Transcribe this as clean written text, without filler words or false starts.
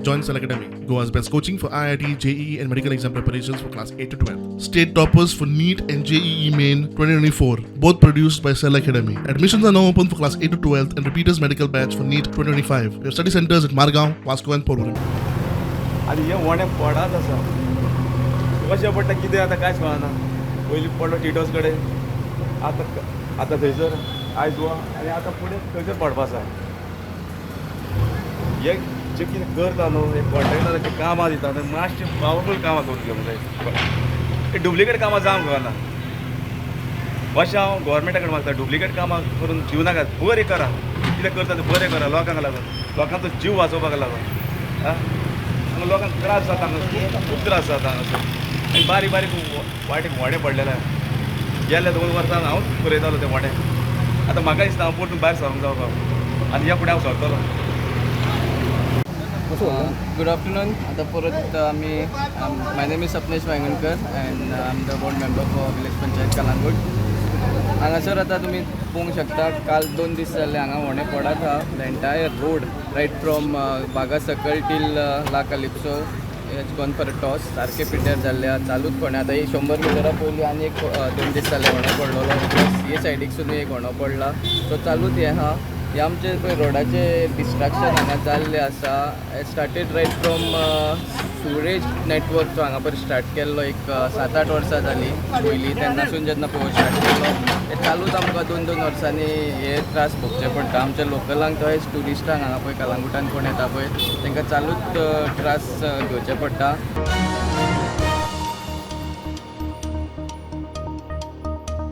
Join Cell Academy, Goa's best coaching for IIT, JEE, and medical exam preparations for class 8 to 12. State toppers for NEET and JEE Main 2024, both produced by Cell Academy. Admissions are now open for class 8 to 12 and repeaters medical batch for NEET 2025. We have study centers at Margao, Vasco, and Porvorim. आनी हे व्हडें पडत आसा. कशें पडटा कितें आतां कांयच कळना. पयलीं पडलो टिटोस कडेन, आतां आतां थंयसर आयज वा आनी आतां फुडें थंयसर पडपा आसा. हे जे कितें करता न्हू, हे कॉन्ट्रेक्टराचें कामां दिता न्हू, मातशें पावरफूल कामां करून घेवंक जाय. हे डुप्लिकेट कामां जावंक गावना. अशें हांव गोवोरमेंटा कडेन मागता, डुप्लिकेट कामां करून दिवं नाकात. बरें करा, कितें करता तें बरें करा, लोकांक लागून, लोकांचो जीव वाचोवपाक लागून. आं, हांगा लोकांक त्रास जाता, हांगा खूब खूब त्रास जाता हांगासर. आनी बारीक बारीक वाटेक व्हडें पडलेलें. गेल्ल्या 2 वर्सां हांवूच पुरयतालो तें व्हडें. आतां म्हाका दिसता हांव परतून भायर सरूंक जावपा आनी ह्या फुडें हांव सरतलो. Good afternoon. आता परत आमी, my name is Sapnesh Vaingankar and I am the board member for village panchayat Calangute. हांगासर आतां तुमी पळोवंक शकता, काल 2 दीस जाले हांगा व्हडें पडत आहा. The entire road right from Baga सकल till La Calypso has gone for a toss. सारकें पिड्ड्यार जाल्ले आहा. चालूच फोंडें. आतां एक 100 मिटरां पयलीं आनी एक 2 दीस जाले व्हडो पडलेलो. प्लस हे सायडीकसून एक व्हडो पडला. सो चालूच हें आहा. हे आमचे पळय रोडाचे डिस्ट्रक्शन हांगा जाल्लें आसा. Started right from sewage network जो हांगा पळय स्टार्ट केल्लो, एक 7-8 वर्सां जालीं पयलीं. तेन्नासून जेन्ना पळय स्टार्ट केल्लो, ते चालूच आमकां 2-2 वर्सांनी हे त्रास भोगचे पडटा आमच्या लोकलांक, तशेंच ट्युरिस्टांक. हांगा पळय कलांगुटान कोण येता पळय, तांकां चालूच त्रास घेवचे पडटा.